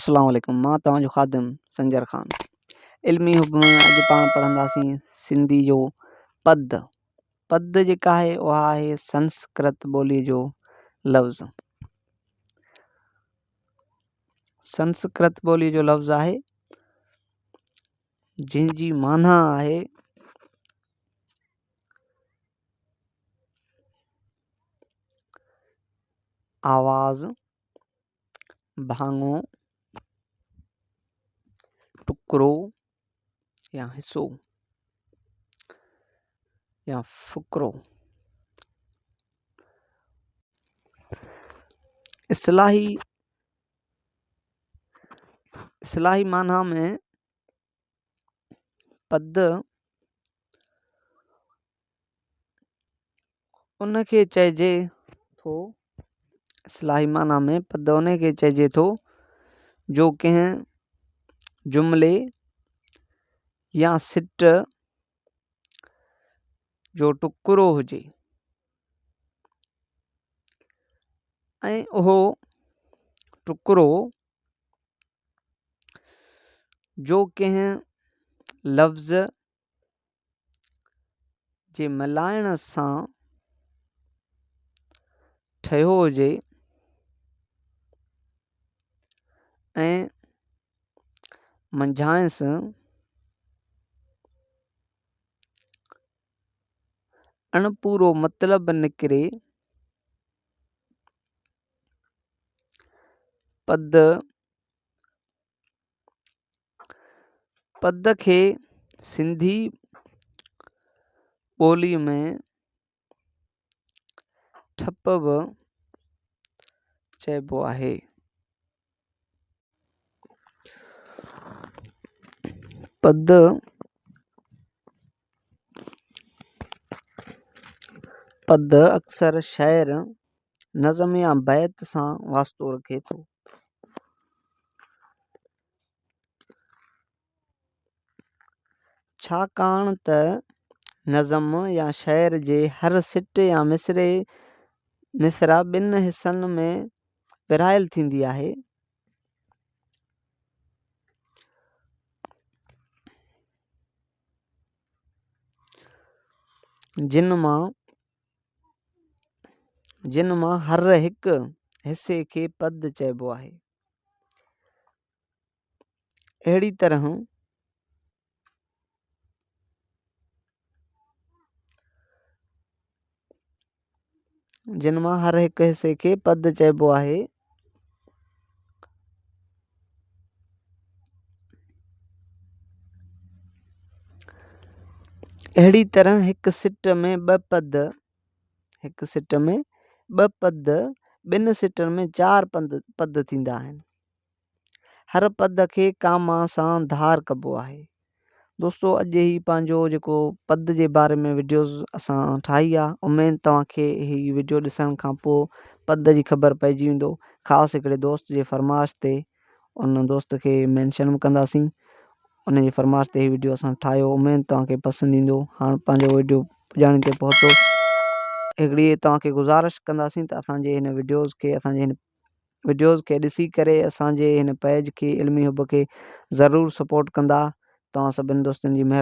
السلام عليڪم مان توهان جو خادم سنجر خان علمي حب ۾ اڄ پاڻ پڙهنداسين سنڌي جو پد پد جيڪا آهي اها آهي سنسڪرت ٻولي جو لفظ سنسڪرت ٻولي جو لفظ آهي جنهن جي معنيٰ آهي آواز ڀاڱو، ٽڪرو يا حصو يا فقرو. اصطلاحي اصطلاحي معنيٰ ۾ پد ان کي چئجي ٿو اصطلاحي معنيٰ ۾ پد ان کي چئجي ٿو جو ڪنهن جملي يا سٽ جو ٽڪرو هجي ۽ اهو ٽڪرو جو ڪنهن لفظ جي ملائڻ سان ٺهيو هجي ۽ منجهانئس اڻپورو مطلب نڪري پد پد کي سنڌي ٻوليء ۾ ٺپ به چئبو آهي. پد پد اڪثر شعر، نظم يا بيت سان واسطو رکي ٿو. ڇاڪاڻ ته نظم يا شعر جي هر سٽ يا مصرع مصرع ٻن حصن ۾ ورهايل ٿيندي آهي. جن مان جن مان هر هڪ حصي کي پد چئبو آهي. اهڙي طرح جن مان هر هڪ حصي کي پد چئبو آهي. اهڙي طرح هڪ سٽ ۾ ٻه پد هڪ سٽ ۾ ٻه پد ٻن سٽن ۾ چار پد پد ٿيندا آهن. هر پد کي ڪاما سان ڌار ڪبو آهي. دوستو اڄ هي پنهنجو جيڪو پد جي باري ۾ وڊيوز اسان ٺاهي آ اميد توهان کي هي وڊيو ڏسڻ کان پوء پد جي خبر پئجي ويندو خاص هڪڙي دوست جي فرمائش تي ان دوست کي مينشن به ڪنداسين ان جي فرمائش تي هي وڊيو اسان ٺاهيو اميد توهان کي پسند ايندو هاڻ پنهنجو وڊيو پڄاڻي تي پهتو هڪڙي توهان کي گذارش ڪنداسين ته اسان جي هن وڊيوز کي اسان جي هن وڊيوز کي ڏسي ڪري اسان جي هن پيج کي علمي حب کي ضرور سپورٽ ڪندا توهان سڀني دوستن جي مهرباني.